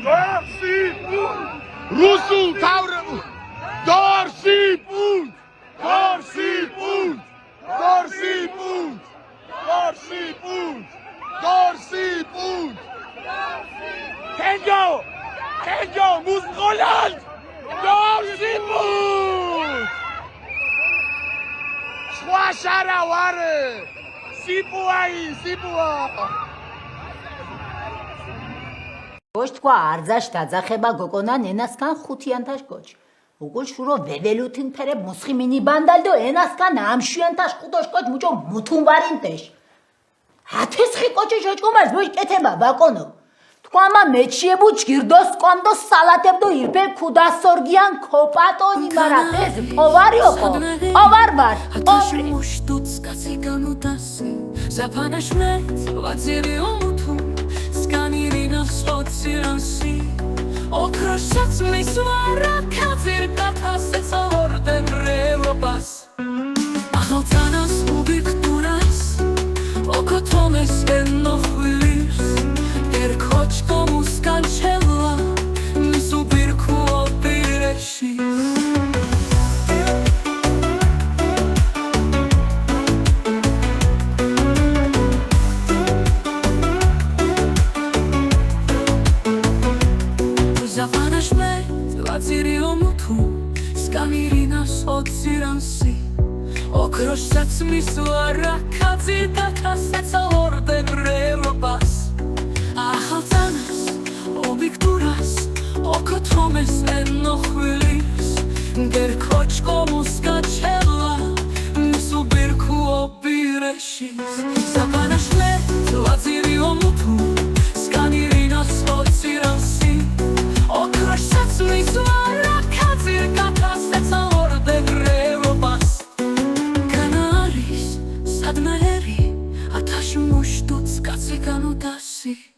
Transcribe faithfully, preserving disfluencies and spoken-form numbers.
Dorsi pun! Rusu tavra! Dorsi pun! Dorsi pun! Dorsi pun! Dorsi pun! Dorsi pun! Kenjo! Kenjo! Musqolan! Dorsi pun! Squashara ware! Sipua i, sipua! Gosh, თქვა, არძაშ დაძახება გოგონან ენასგან ხუთიანთაშ გოჩ. უკულ შურო ვეველუთინ ფერებ მუსხი მინიბანდალ დო ენასგან ამშვიანთაშ ხუთოშ გოჩ მუჭო მუთუნ ვარინტეშ. ათესხი კოჩი შოჭკომარს ბოჭ კეთება ბაკონო. თქვა, მა მეჩიებუ ჯგირდოს კვანდო სალათებდო ირფე ქუდასორგიან ქოპატონი, მარა ეს პოვარიო ხო? პოვარ ვარ, ათაშ პოვრი. მუშტუც კაცი განუდასი, ზაფანაშ მე ვაძირი ომუთუ, სკანირინას ოცირანსი, ოქროშაც მის ვარა ქაძირ კათასეცა ორდენ რელობას. ახალ თანას უბიქ დურას, ოკო თომეს ენოხვილის, გერ ქოჩკომუს განჩელა, მის უბირ ქუო ბირეში. ზაფანაშ მე ვაძირი ომუთუ, სკამირინას ოცირანსი, ოქროშსაც მის ვარა ქაძირ კათასეცა ორდენ რელობას. ახალ თანას უბიქ დურას, ოკო თომეს ენოხვილის, გერ ქოჩკომუს გაჩელა, მის უბირ ქუო ბირეშის. ზაფანაშ მე ვაძირი ომუთუ, სკანირინას ოცირანსი, ოქროშსაც მის ვარა ქაძირ კათასეცა ორდენ რელობას. განა არის სადმე ერი, ათაშ მუშტუც კაცი განუდასი.